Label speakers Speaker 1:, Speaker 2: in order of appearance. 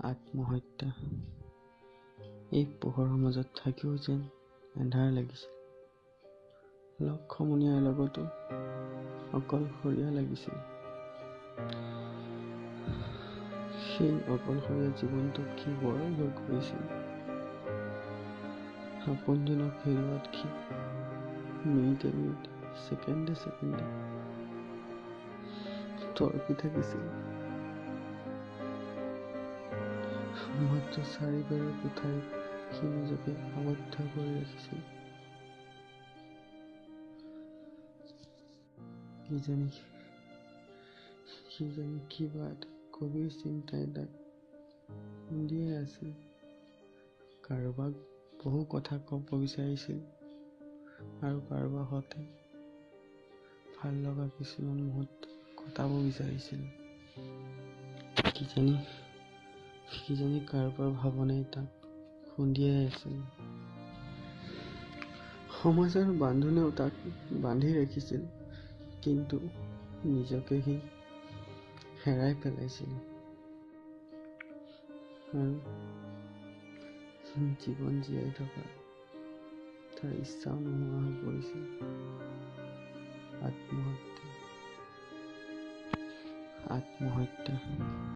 Speaker 1: আত্মহত্যা। এই পোহৰৰ মাজত থাকিও যেন এন্ধাৰ লাগিছিল। লগ সমনীয়াৰ লগতো অকলশৰীয়া লাগিছিল। সেই অকলশৰীয়া জীৱনটোক সি বৰ ভয় কৰিছিল। আপোনজনক হেৰুৱাত সি মিনিটে মিনিটে, ছেকেণ্ডে ছেকেণ্ডে তৰ্কি থাকিছিল। মাত্ৰ চাৰিবেৰৰ কোঠাৰীত সি নিজকে আবদ্ধ কৰি ৰাখিছিল। কিজানি কিবা এটা গভীৰ চিন্তাই তাক খুন্দিয়াই আছিল। কাৰোবাক বহু কথা ক'ব বিচাৰিছিল আৰু কাৰোবাৰ সতে ভাল লগা কিছুমান মুহূৰ্ত কটাব বিচাৰিছিল। কিজানি কাৰোবাৰ ভাৱনাই তাক খুন্দিয়াই আছিল। সমাজৰ বান্ধোনেও তাক বান্ধি ৰাখিছিল, কিন্তু নিজকে সি হেৰাই পেলাইছিল আৰু জীৱন জীয়াই থকাৰ তাৰ ইচ্ছাও নোহোৱা হৈ পৰিছিল। আত্মহত্যা, আত্মহত্যা।